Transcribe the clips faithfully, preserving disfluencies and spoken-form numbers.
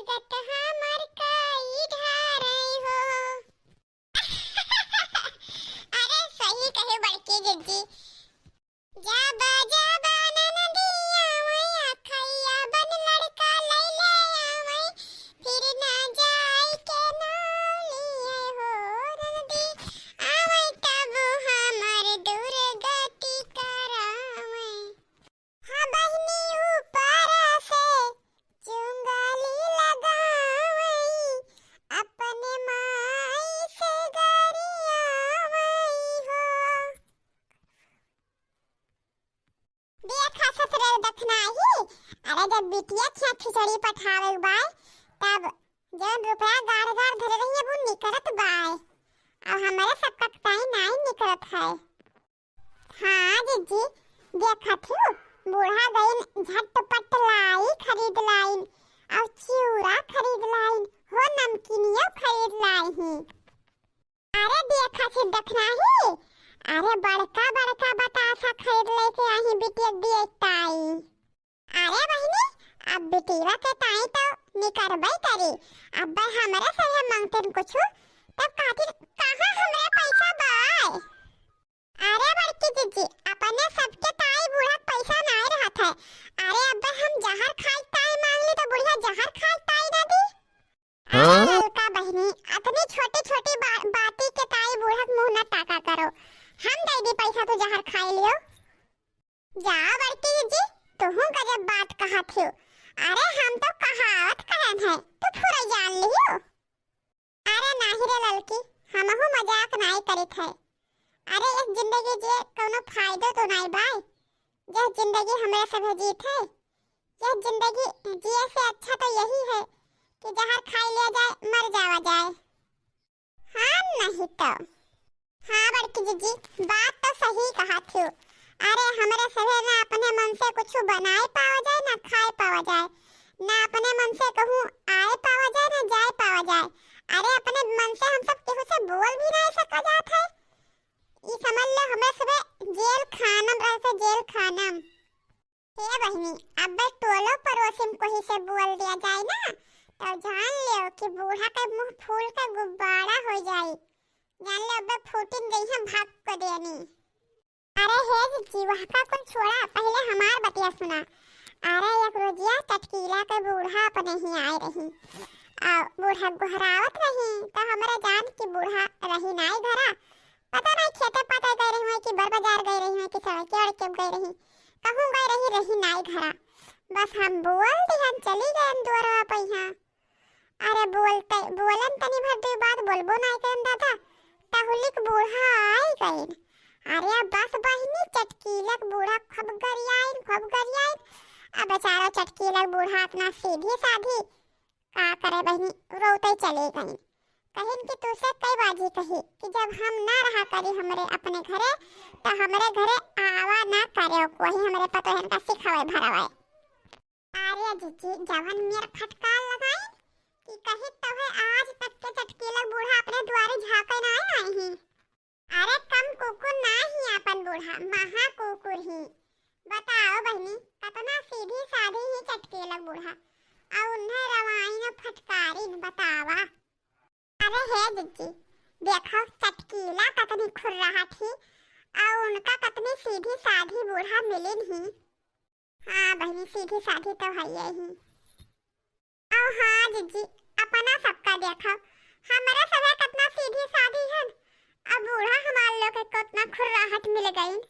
गत हमर कई ढारई हो। अरे सही कहे बड़की जिज्जी। जब जब ननदिया वै अखैया बन लड़का लैले आवै, फिर ना जाई के नाम लिए हो ननदी, आवै तब हमर दुर्गति करावै। हाँ बहिनी ऊपर से चुंगाली लगावई, अपने माई से गरियावई हो। देखा ससुरे दखनाही, अरे जब बिटिया खिया खिचड़ी पठावे बाय, तब जौन रुपया गाड़ गाड़ धरे रही, अब उ निकरत बाय। अब हमरे सबका ताई नाई निकरत है। हाँ जिज्जी, देखत हूँ, बूढ़ा गइन झटपट लाई खरीद लाइन, और चिउरा खरीद लाइन, हो नमकीनियो खरीद लाई ही। अरे देखत ही दखनाही, अरे बड़का बड़का बतासा खरीद लेके आई बिटिया दिए ताई। अरे बहिनी, अब बिटिया के ताई तो निकरबे करी, अब हमरे सभे मंगतन कुछु, तब खातिर कहाँ हमरे पैसा बाय? अरे बड़की जिज्जी, अपने सबके ताई बूढ़ा के पैसा नाय रहत है। अरे अब हम जहर खाए ताई मांग ली तो बुढ़िया जहर खाए ताई ना दी। अरे हाँ? ललका बहिनी, अतनी छोटी छोटी बा-, बाती के ताई बूढ़ा के मुंह न ताका करो। हम दे दी पैसा तो जहर खाए लियो। जा बड़की जिज्जी, तुहू गजब बात कहत हो। अरे हम तो कहावत कहन है, तू फुरई जान लियो। अरे नाही रे ललकी, हमहू मजाक नाई करित है। अरे इस जिंदगी जिए कौनो फायदो तो नाई बाय। यह जिंदगी हमरे सभे जीत है। यह जिंदगी जिए से अच्छा तो यही है कि जहर खाई लिया जाए, मर जावा जाए। हाँ नहीं तो। हाँ बड़की जिज्जी, बात तो सही कहत हो। अरे हमरे सभे ना अपने मन से कुछु बनाए पावा जाए, ना खाए पावा जाए, ना अपने मन से कहूँ आए पावा जाए, ना जाए पावा जाए। अरे अपने मन से हम सब केहू से बोल भी नहीं सका जात है। ई समझ लो हमरे सभे जेल खानम रहते, जेल खानम। हे बहिनी, अब टोलो पड़ोसिन कोही से बोल दिया जाए ना, तो जान लेव कि बूढ़ा के मुंह फूल के गुब्बारा हो जाई। जान ले, अबे फूटिन गई हम भाग को देनी। अरे हे जिज्जी, वह का कुल छोड़ा, पहले हमार बतिया सुना। अरे एक रोजिया चटकीला के बूढ़ा अपने ही आए रही, और बूढ़ा गोहरावत रही, तो हमरा जान कि बूढ़ा रही नाई घरा, पता नहीं खेते पाते गए रही हुए कि बड़ बाजार गए रही हुए कि सड़के अड़के गए रही, कहूँ गए रही, रही नाई घरा। बस हम बोल दिहन चली गए दुआरवा पे यहाँ। अरे बोलते बोलन तनी भर दुई बात बोलबो नाई करन दादा, तहुलिक बूढ़ा आई गइन। अरे बस बहिनी चटकीलक बूढ़ा खूब गरियाइन, खूब गरियाइन। अब बेचारा चटकीलक बूढ़ा अपना सीधी साधी का करे बहिनी, रोते चले गइन। कहिन कि तुसे कई बाजी कही कि जब हम ना रहा करी हमरे अपने घरे, तो हमरे घरे आवा ना करे कोई, हमरे पतोहन का सिखावे भरवाए। अरे जिज्जी, जवन मेर फटकार लगाइन कि कही तोहे आज तक के चटकीलक बूढ़ा अपने दुआरे झांके ना आई ही। अरे कम कुकुर ना ही आपन बूढ़ा, महा कुकुर ही। बताओ बहिनी, कतना सीधी साधी ही चटकीलक बूढ़ा, और उन्हें रवाइन फटकारिन बतावा। अरे हे जिज्जी, देखो चटकीला कतनी खुर्राहट ही, और उनका कतनी सीधी साधी बूढ़ा मिलिन ही। हाँ बहिनी, सीधी साधी तो हइये ही। और हाँ जिज्जी, अपना सबका देखो, हमरा सभे कतना सीधी साधी हन, अब बूढ़ा हमार लोग के कतना खुर्राहट मिल गइन।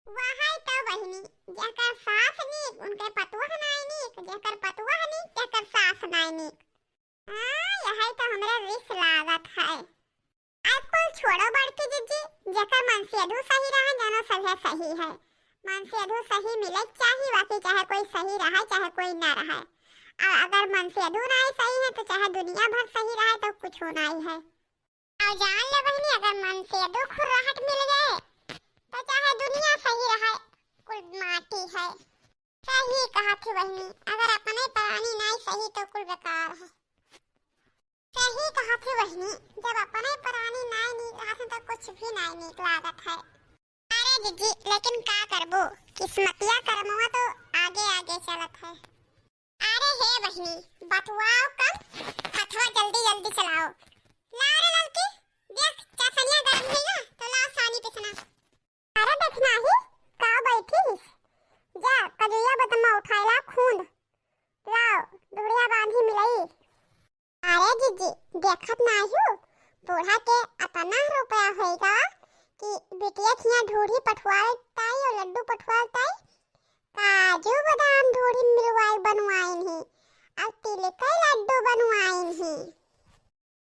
वही तो बहिनी, जेकर सास नीक, उनके पतोह नाई नीक, जेकर पतोह नीक, तेकर सास नाई नीक। हाँ, यही तो हमरा रिस लागत है। अब कुल छोड़ो बड़की जिज्जी, जेकर मनसेधु सही रहे, जानो सभे सही है। मनसेधु सही मिले के चाही, बाकी चाहे कोई सही रहे, चाहे कोई ना रहे। और अगर मनसेधु नाई सही है, तो चाहे दुनिया भर सही रहे, तो कुछ नाई है। और जान ले बहिनी, अगर मनसेधु खुर्राहट मिल गए, तो चाहे दुनिया सही रहे, कुल माटी है। सही कहा थी बहिनी, अगर अपने परानी नाई सही, तो कुल बेकार है। सही कहा थी बहिनी, जब अपने परानी नाई नीक रहत है, तो कुछ भी नाई नीक लागत है। अरे जिज्जी, लेकिन का करबो, किस्मतिया करमवा तो आगे आगे चलत है। अरे हे बहिनी, नी, बतुआओ कम, हथवा जल्दी जल्दी चलाओ। ला रे ललकी, देख, चासनिया गरम है ना, तो लाओ सानी पिसना। अरे देखना ही, का बैठी हिस? जा, कजुइया बतम्मा उठाइला खूंद। लाओ, ढूढ़िया बांधी मिलई। अरे जीजी, देखत नाहीं हू, बूढ़ा के अतना रुपया होइगा कि बिटिया खिया ढूढ़ी पठवाल ताई और लड्डू पठवाल ताई, काजू बादाम ढूढ़ी मिलवाई बनवाइन ही, और तिल के लड्डू बनवाइन ही।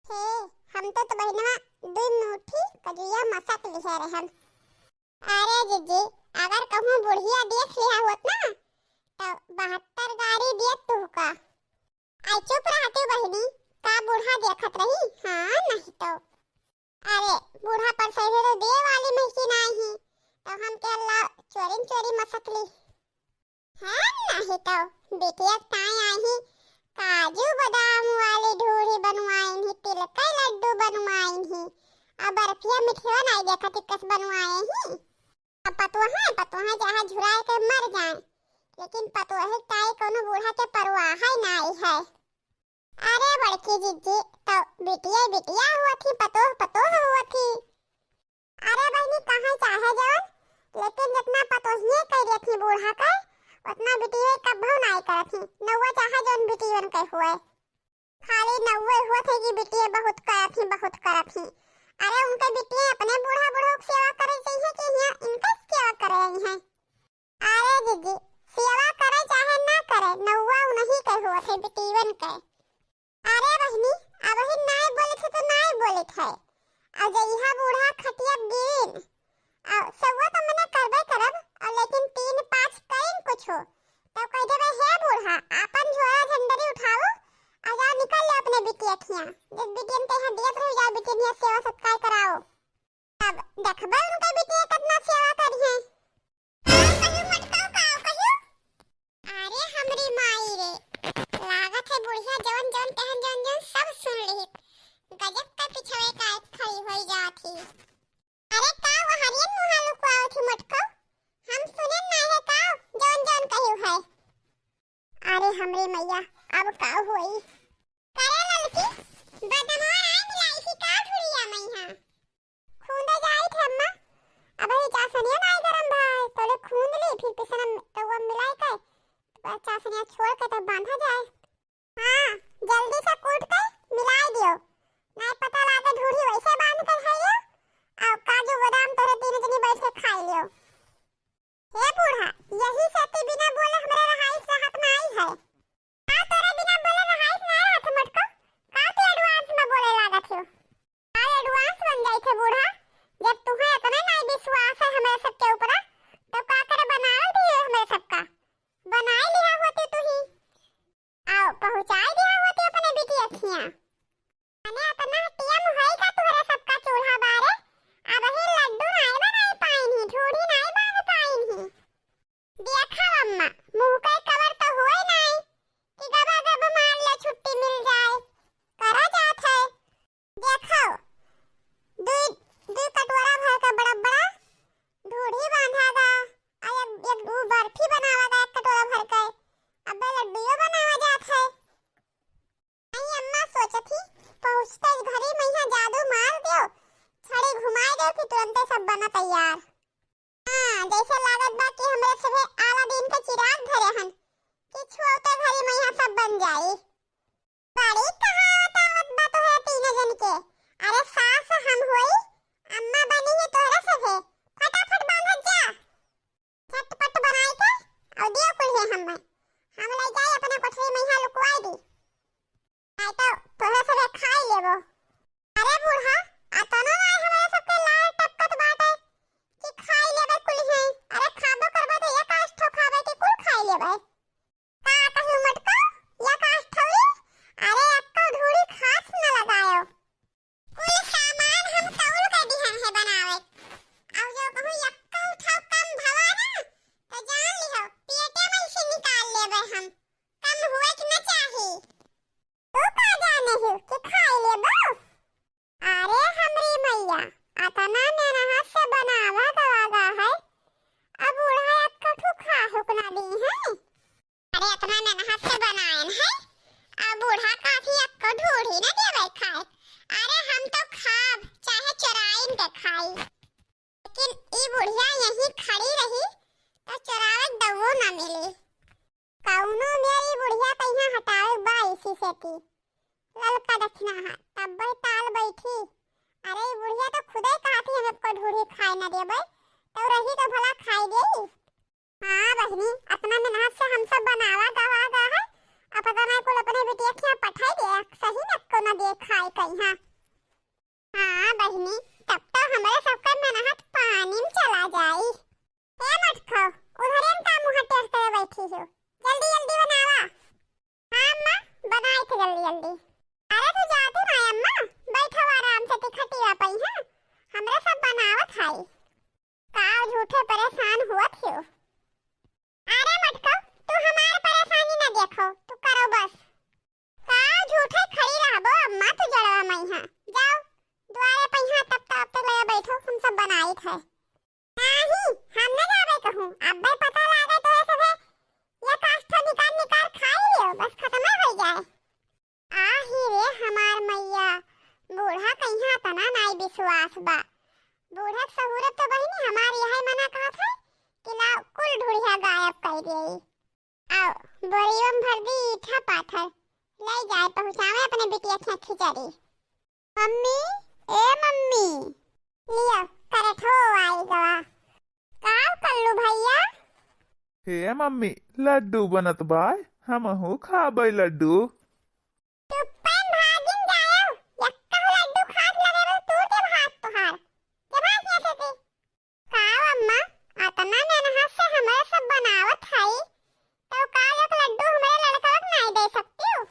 हे, हम तो, तो बहिनवा दुई मुट्ठी कजुइया मसक लिहे रहन। अरे जीजी, अगर कहूँ बुढ़िया देख लिहा होत ना, तो बहत्तर गाड़ी दियत तुहका। आई चुप रहती बहिनी, का बूढ़ा देखत रही? हाँ, नहीं तो। अरे, बूढ़ा पर सही दे वाली में की नाहीं ही, तो हम के ला चोरिन चोरी मसक ली। हाँ, नहीं तो, बिटिया ताई आई ही, काजू बादाम वाली ढूढ़ी बनवाइन ही, तिल के लड्डू बनवाइन ही, अब बर्फिया मिठिया नाहीं देखत ही कस बनवाए ही। अब पतोहा, पतोहा चाहे झुराए के मर जाए, लेकिन पतोहे ताई कोनो बूढ़ा के परवाह है नाहीं है। अरे बड़की जीजी, तो बिटिया बिटिया हुआ थी, पतोह पतोह हुआ थी। अरे बहिनी, कहाँ चाहे जवन, लेकिन जितना पतोहिए कह देत ही बूढ़ा के, उतना बिटिया कब्बो नाहीं करत ही। नौवा चाहे जवन बिटियन के हुए, खाली नौवे हुआ थे कि बिटिया बहुत करत ही, बहुत करत ही। अरे उनके बिटिया अपने बूढ़ा बूढ़ा के सेवा करे चाहिए कि यहाँ इनके सेवा करे रही हैं? अरे जीजी, सेवा करे चाहे ना करे, नौवा उन्हीं के हुआ थे, बिटियन के। अरे बहिनी, अबही नाय बोले थे तो नाय बोले थे। अब जइहा बूढ़ा खटिया बीन, अब सौवा तो मने करबे करब, और लेकिन तीन पाँच कइन कुछ हो, तो कह देबे, "हे बूढ़ा, आपन झोरा झंडरी उठाओ, और जाओ निकल ले अपने बिटिया खिया। जब बिटियन के यहाँ दियत रहो, जाओ बिटियन यहाँ सेवा सत्कार कराओ।" अब देखबे उनके बिटिया कितना सेवा करी है। काव कहियो मटकाओ, काव कहियो? अरे हमरी माई रे, लागत है बुढ़िया जवन जवन कहन जवन जवन सब सुन लिहित। गजब का पिछवे का खड़ी होई जात ही। अरे का वहरियन मुहा लुकवाओ थी मटकाओ? हम सुने ना है का जवन जवन कहियो है। अरे हमरी मैया, अब का होई? करे ललकी, बदनवा आए मिलाई थी का ढुड़िया मैया? खूंदे जाई थे अम्मा, अब ही चासनिया नाई गरम भाई, तोले खूंद ली, फिर पिसना तवा मिलाई के, तो चासनिया छोड़ के तब बांधा जाए। हाँ, जल्दी से कूट के मिलाई दियो, नाई पता लागे ढूढ़ी वैसे बांध के खाइयो, और काजू बादाम तोरे तीन जनी बैठ के खाई लियो। हे बूढ़ा, यही से तू बिना बोले हमरे रहाई से हाथ में आई है। का तोरे बिना बोले रहाई से ना रहत मोटको? का तू advance में बोले लागत हो? का advance बन जाई थे बूढ़ा? जब तुम्हें इतना नाई विश्वास है हमरे सबके ऊपर, तो का करे बनाए दिए हमरे सबका? बनाए लिहा होती तू ही। आओ, पहुँचाए दिहा होती अपने बिटिया खिया। अने अतना टेम होई का तुहरे सबका चूल्हा बारे? अबही लड्डू नाई बनाई पाइन ही, ढूढ़ी नाई बांध पाइन ही। देखा अम्मा, मुँह के कवर तो होई नाई कि गबा गब मार ले छुट्टी मिल जाए। करा जात है। देखो, दुई, दुई कटोरा भर के बड़ा बड़ा ढूढ़ी बांधा गा, आ एक, एक ऊ बर्फी बनावा गा एक कटोरा भर के, अबे लड्डूओ बनावा जात है। आई अम्मा सोचत ही, पहुँचते घरी मैया जादू मार दियो, छड़ी घुमाई दियो कि तुरंते सब बना तैयार। हाँ, जैसे लागत बा कि हमरे सभे अलादीन के चिराग धरे हन कि छुअते घरी मैया सब बन जाई। बड़ी कहावत आवत बा तोहरे तीनों जन के। अरे सास हम होई, अम्मा बनी है तोहरे सभे। फटाफट बांधत जा। झटपट बनाई के और दियो कुल है हमें। हम ले जाई अपने कोठरी में यहाँ लुकवाई दी। नहीं तो तोहरे सभे खाई लेबो। अरे बूढ़ा, अतना नाई हमरे सबके लार टपकत बाटे कि खाई लेबे कुल है। अरे खाबो करबे तो एक आध ठो खाबे कि कुल खाई लेबे। का कही मटको, एक आध ठो की ललका दक्षिणा है, तब वही ताल बैठी। अरे, ई बुढ़िया तो खुदे कहत ही, "हम एको ढूढ़ी खाए न देबे, तो रही तो भला खाए देई।" हाँ बहिनी, अतना मेहनत से हम सब बनावा गवा गा है, अब पता नहीं कुल अपने बिटिया के यहाँ पठाई दे, सही न एको न दे खाए कहीं। हाँ बहिनी, तब तो हमरे सबका मेहनत पानी में चला जाई। ए मटको, उधरे में का मुँह टेढ़ करे बैठी हो? जल्दी जल्दी बनावा। हाँ अम्मा, बनाई थे जल्दी जल्दी। अरे तू जाती ना अम्मा, बैठो आराम से, ती खटिया पई है, हमरे सब बनावत हई। का झूठे परेशान हुअत हो? अरे मटको, तू हमार परेशानी न देखो, तू करो बस। का झूठे खड़ी रहबो अम्मा, तू जड़वा मइहाँ। जाओ, दुआरे पइहाँ तब तक ले बैठो, हम सब बनाइत है। नाही, हम न जाबे कहूँ, अब्बे पता लागे तो ये सभे ये काष्ठ निकार निकार खाई लियो, बस खत्म हो जाए। आही रे हमार मइया, बूढ़ा कइहाँ तना नाई विश्वास बा। बूढ़ा के सहूरत तो बहिनी हमार यही मना कहत है कि ला कुल ढूढ़िया गायब कर देई। आओ, बोरियो में भर दी ईठा पाथर, ले जाए पहुँचावे अपने बिटिया के खिचड़ी। मम्मी, ए मम्मी। लियो, करठो आई गवा। का कल्लू भइया? हे मम्मी, लड्डू बनत बाय, हमहू खाबै लड्डू। चुप्पन भागिन जायो, यक्का लड्डू खात लगे बस तू के भात तोहार। के भात कैसे थी? का अम्मा, अतना मेहनत से हमरे सब बनावत हई, तो का एक लड्डू हमरे लड़कवा के नाई दे सकती हो?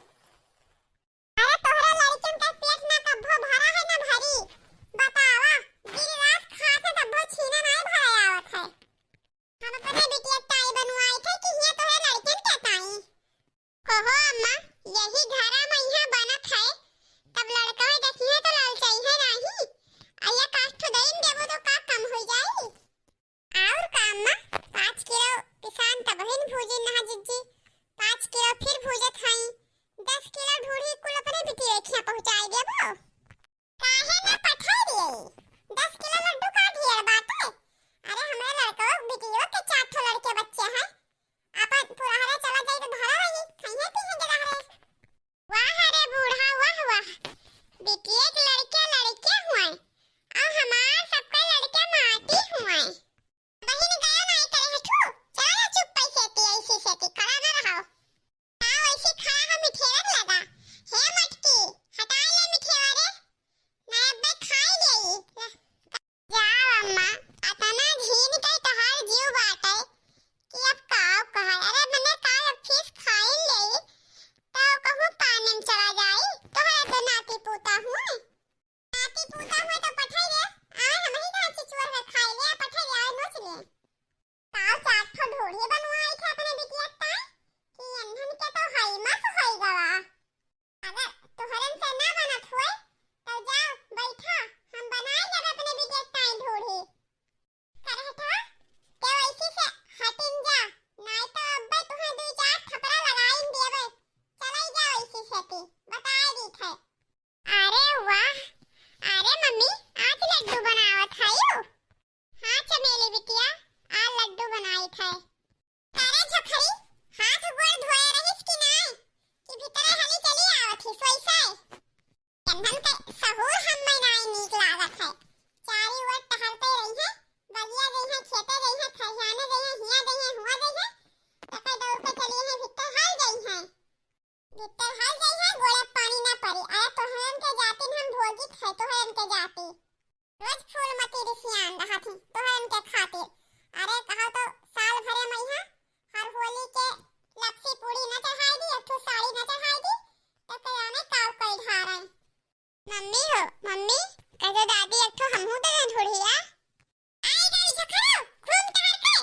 अरे तोहरे लड़कियन के पेट ना कब्बो भरा है ना भरी। बतावा, दिन रात खात है तब्बो छीना नाई भरे आवत है। हम अपने बिटिया ताई बनवाई थे कि हिया तोहरे लड़कियन के ताई। कहो अम्मा, यही घरा में यहाँ बनत है, तब लड़कवे देखिए तो ललचाई है नाही। अइया काष्ठ दइन देबो तो का कम हो जाई? और का अम्मा, पाँच किलो पिसान तबहिन भूजिन नहा जिज्जी, पाँच किलो फिर भूजत हई, दस किलो ढूढ़ी कुल अपने बिटिया खिया पहुँचाई देबो। काहे ना पठाई दिए? दस किलो लड्डू का ढेर बाटे? अरे हमरे लड़कवा बिटिया के चार ठो लड़के बच्चे हैं, अपन पुरहरा चला जाई तो भरा रही, खइहे पीहे के रहा रहे। वाह रे बूढ़ा, वाह, वाह। बिटिया के लड़के लड़के हुए, और हमार सबका लड़के माटी हुए। बहिन गया नाई करे है ठू, चला ना चुप पैसे ती, ऐसी से ती, खड़ा ना रहो। का वैसे खड़ा हो मिठेवा लगा? हे मटकी, हटाई ले मिठेवा रे, ना अब्बे खाई लेई। जाओ अम्मा, अतना झीन के तोहार जीव बाटे कि अब काव कहे। अरे मने काल अब फीस खाई लेई, तो कहूँ पानी में चला जाई। तोहरा तो नाती पोता हुए। नाती पोता हुए तो पठाई दे, आए हमही कहाँ चिचुअर में खाई ले, पठाई दे, आए नोच ले। काल चार ठो ढोढ़ी बनवाई थे अपने बिटिया ताई, कि एन्हन के तो हई मस होई गवा। अगर तोहरन से ना बनत होए, तो जाओ बैठा, हम बनाए लेबे अपने बिटिया ताई ढोढ़ी। करहटा, ते वैसी से हटिन जा, नाई तो अब्बे तुहे दुई चार थपड़ा लगाइन देबे। चलाई जा वैसी से ती, बताए दी थे। अरे वाह, अरे मम्मी, आज लड्डू बनावत हयू? हाँ चमेली बिटिया, आ लड्डू बनाई थे। अरे झखरी, हाथ गोड़ धोए रहिस कि नाय? कि भीतरे हली चली आवत हिस वैसे? चंदन के सहूर हम्मे नाय नीक लागत है। चारी ओर टहलते रही है, बगिया गई है, खेते गई है, खरियाने गई है, हिया गई है, हुआ गई है, तके दौड़ के चली है, भीतर हल गई है। भीतर हल गई है, गोड़े पानी ना पड़ी। अरे तोहरन के जातिन हम भोगी थे, तोहरन के जाति। रोज फूलमती रिसियान रहत ही तोहरन के खातिर। अरे कहो तो साल भरे मइहाँ हर होली के लपसी पूड़ी न चढ़ाई दी, एक ठो साड़ी न चढ़ाई दी, तो के जाने काव कई ढारन। मम्मी हो, मम्मी, कहे दादी एक ठो हमहू दे दे ढूढ़िया। आई गई झखरो, घूम टहर के,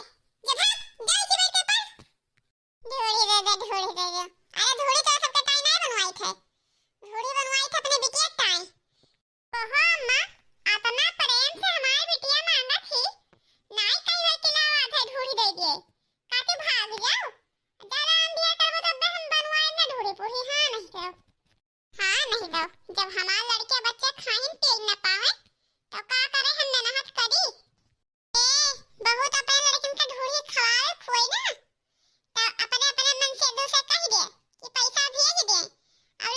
जे भाग, जाई चिबड़ के पर। ढूढ़ी दे दे, ढूढ़ी दे दे। अरे ढूढ़ी तो सबके ताई नाय बनवाई थे। ढूढ़ी बनवाई थे अपने बिटिया ताई। कहो अम्मा, अतना प्रेम से हमार बिटिया मांगत ही, नाय कही होई कि लावा आधा ढूढ़ी दे दिए। काटे भाग जाओ। ज्यादा आंधिया करबो तब हम बनवाए ना ढूढ़ी पूढ़ी, हाँ नहीं दो। हाँ नहीं दो। जब हमार लड़के बच्चे खाइन पिए न पावे, तो का करे हम मेहनत करी? ए, बहुत अपने लड़कन के ढूढ़ी खवावे खुआई ना, तो अपने अपने मन से दू से कह दे कि पैसा भेज दे, और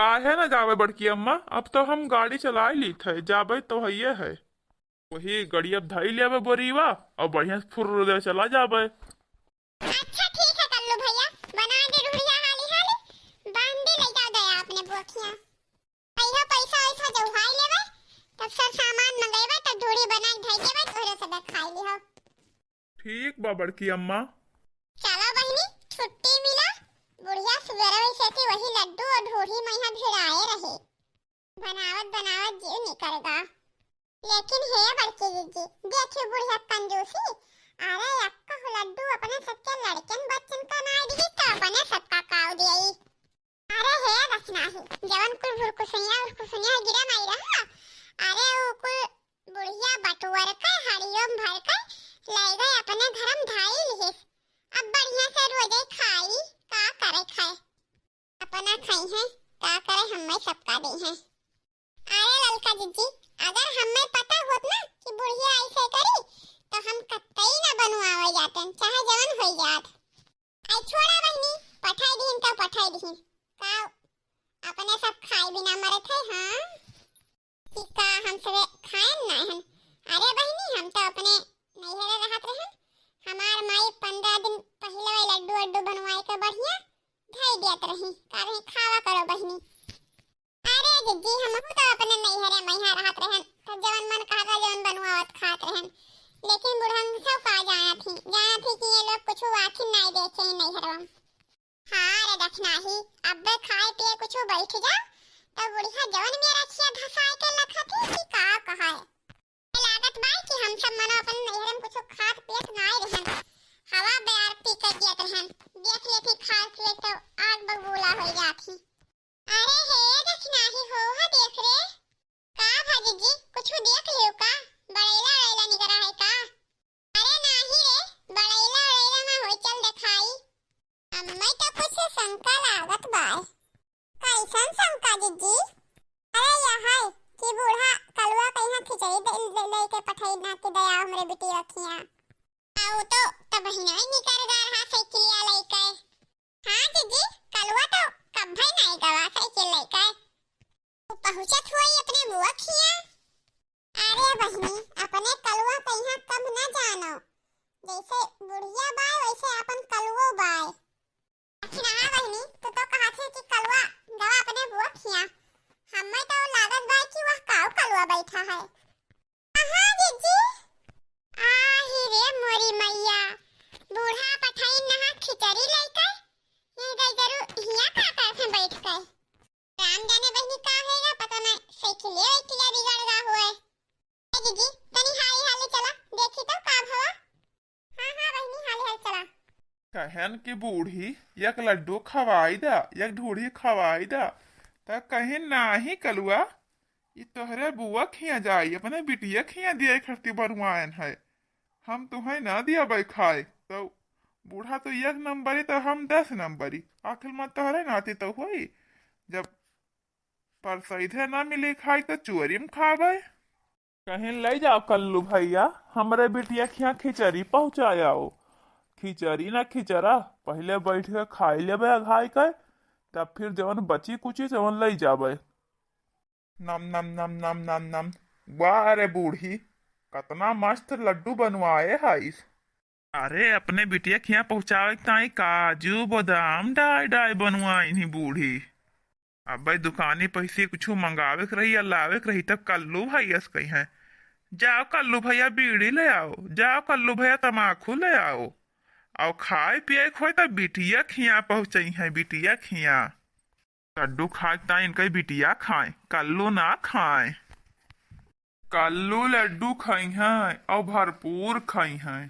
काहे न जाबे बड़की अम्मा, अब तो हम गाड़ी चलाइ लीत है, जाबे तो हइये है। वही गड़िया धइ लेबे बोरीवा अउर बढ़िया से फुर्र दे चला जाबे। अच्छा ठीक है कल्लू भइया, बनाइ दे ढूढ़िया हाली हाली, बांध दे, लइ जाओ दया अपने बुआ खियाँ। अइहो पैसा वैसा जउहाइ लेबे, तब सब सामान मंगइबे, तब ढूढ़ी बनाइ धइ देबे, तोहरे सब खाइ लिहो। ठीक बा बड़की अम्मा। चलो बहिनी, छुट्टी मिला, बुढ़िया सुबेरे वइसे थी वही लड्डू अउर ढूढ़ी मइहाँ भिड़ाए रहे। बनावत बनावत जीव निकल गा। लेकिन हे बड़की जिज्जी, देखी बुढ़िया कंजूसी, अरे एक्का लड्डू अपने सबके लड़कन बच्चन का नाइ दिही तो अपने सबका काउ दियई। अरे हे दखिनाही, जवन कुल भुरकुसुनिया उरकुसुनिया गिरे नाइ रहा, अरे उ कुल बुढ़िया बटुअर के हड़ियों भर के लइ गए अपने घरम धाइ लिहिस। अब बढ़िया से रोजे खाई, का करे खाए। अपना खाई है, का करे हम्मे सबका दे है। अरे ललका जिज्जी, अगर हम्मे पता होत ना कि बुढ़िया ऐसे करी, तो हम कतई ना बनवावे जाते, चाहे जवन होई जात। आई छोड़ा बहिनी, पठाई दीन तो पठाई दीन। का अपने सब खाए बिना मरत है, हाँ? कि का हम सबे खाएन नाय हन? अरे बहिनी, हम तो अपने नैहरे रहत रहन। हमार माई पंद्रह दिन पहिले वही लड्डू वड्डू बनवाए के बढ़िया धई देत रही, का रही खावा करो बहिनी। अरे जिज्जी, हमहू तो अपने नैहरे मैहा रहत रहन, तो जवन मन कहता जवन बनवावत खात रहन। लेकिन बुढ़न सब का जानत ही, जानत ही कि ये लोग कुछ आँखी नाय देखे ही नैहरवा। हाँ रे दखनाही, अब्बे खाए पिए कुछ बैठ जा, तो बुढ़िया जवन मेरा खिया धसाए के लखत ही कि का कहाए। लागत बाय कि हम सब मनो अपन नैहर में कुछ खात पियत नाय रहन, हवा बयार पी के जियत रहन। देख लेती खाए पिए तो आग बबूला हो जात ही। अरे हे दखनाही हो, हा देख रे। का भा जिज्जी, कुछ देख लियो का? बड़ैला उड़ैला निकरा है का? अरे नाही रे, बड़ैला उड़ैला ना होई, चल देखाई। अम्मे तो कुछ शंका लागत बाय। कैसन शंका जिज्जी? अरे यह है कि बूढ़ा कलुआ कहिया खिचड़ी दे, दे, लेके पठाई ना कि दया हमरे बिटिया खिया। आ, उ तो तबहिना ही निकर गा रहा साइकिलिया लेके। हाँ जिज्जी, कलुआ तो कब्बे नाय गवा साइकिल लेके। उ पहुँचत होई अपने बुआ खिया। अरे बहिनी, अपने कलुआ कहिया कब न जानो, जैसे बुढ़िया बाय वैसे अपन कलुओ बाय। लेकिन हाँ बहिनी, तू तो कहत है कि कलुआ गवा अपने बुआ खिया, हमें तो लागत बाय कि वह काऊ कलुआ बैठा है। कहाँ जिज्जी? आही रे मोरी मैया, बूढ़ा पठाई नहा खिचड़ी लेके, ये गई जरू हिया का करथे बैठ के। राम जाने बहिनी का है या पता नहीं, साइकिले वाइकिले बिगड़ गा हुए। ए जिज्जी, तनी हाली हाली चला, देखी तो का भवा। हाँ, हाँ बहिनी, हाली हाली चला। कहन कि बूढ़ी, एक लड्डू खवाई दा, एक ढूढ़ी खवाई दा, त कहिन नाही कलुआ, ई तोहरे बुआ खिया जाई, अपने बिटिया खिया दिए खातिर बनवाएन है, हम तुहें ना दिया खाए। तो बूढ़ा तो एक नंबरी, तो हम दस नंबरी, आखिर में तोहरे नाती तो होई, जब परसैधे ना मिली खाई तो चोरी में खाबे। कहीं ले जाओ कल्लू भैया, हमरे बिटिया खिया खिचड़ी पहुँचाओ। खिचड़ी ना खिचड़ा, पहिले बैठ के खाई लेबे अघाई के, तब फिर जवन बची कुची तवन ले जाबे। नम, नम, नम, नम, नम, नम। वाह रे बूढ़ी, कतना मस्त लड्डू बनवाए हईस। अरे, अपने बिटिया खिया पहुँचावे के ताई काजू, बादाम डाय, डाय बनवाइन ही बूढ़ी। अबे, दुकानी पैसे कुछ मंगावे के रही या लावे के रही, तब कल्लू भैया से कही है, "जाओ कल्लू भैया, बीड़ी ले आओ, जाओ कल्लू भैया, तमाकू ले आओ, और खाए पिए के होए, तब बिटिया खिया पहुँचई है, बिटिया खिया।" लड्डू खाए के ताई इनका बिटिया खाए, कल्लू ना खाए। कल्लू लड्डू खइहैं और भरपूर खइहैं।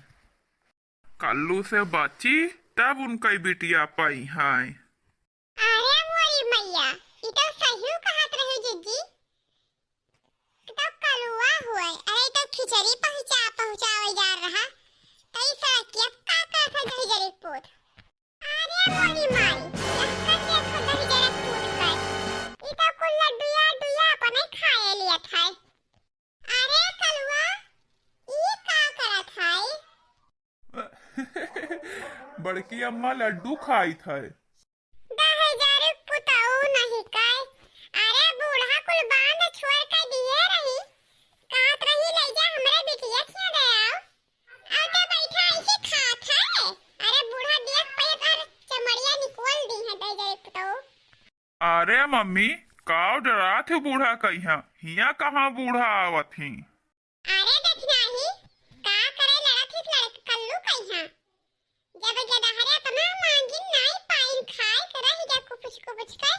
कल्लू से बची तब उनका बिटिया पइहैं। अरे मोरी मैया, ई तो सही कहत रहे जिज्जी। ई तो कलुआ हुए, अरे ई तो खिचड़ी पहुँचा, पहुँचावे जा रहा। तई सड़किया का का था दही जरी पूत। अरे मोरी माई, लक्कन देखो दही जरा कूद कर। ई तो कुल लड्डुया, डुया अपने खाए लिया था। अरे कलुआ, ई का करत है? बड़की अम्मा लड्डू खाई थे। दही जरी पुताऊ नहीं काय, अरे मम्मी, काव डरात ही बूढ़ा कइहाँ? हियाँ कहाँ बूढ़ा आवत ही? अरे दखिनाही, का करे लड़त ही लड़क कल्लू कइहाँ? जब गदहरे अपना मांगिन नाई पाइन खाए के रह जा कुपुछ कुपुछ के,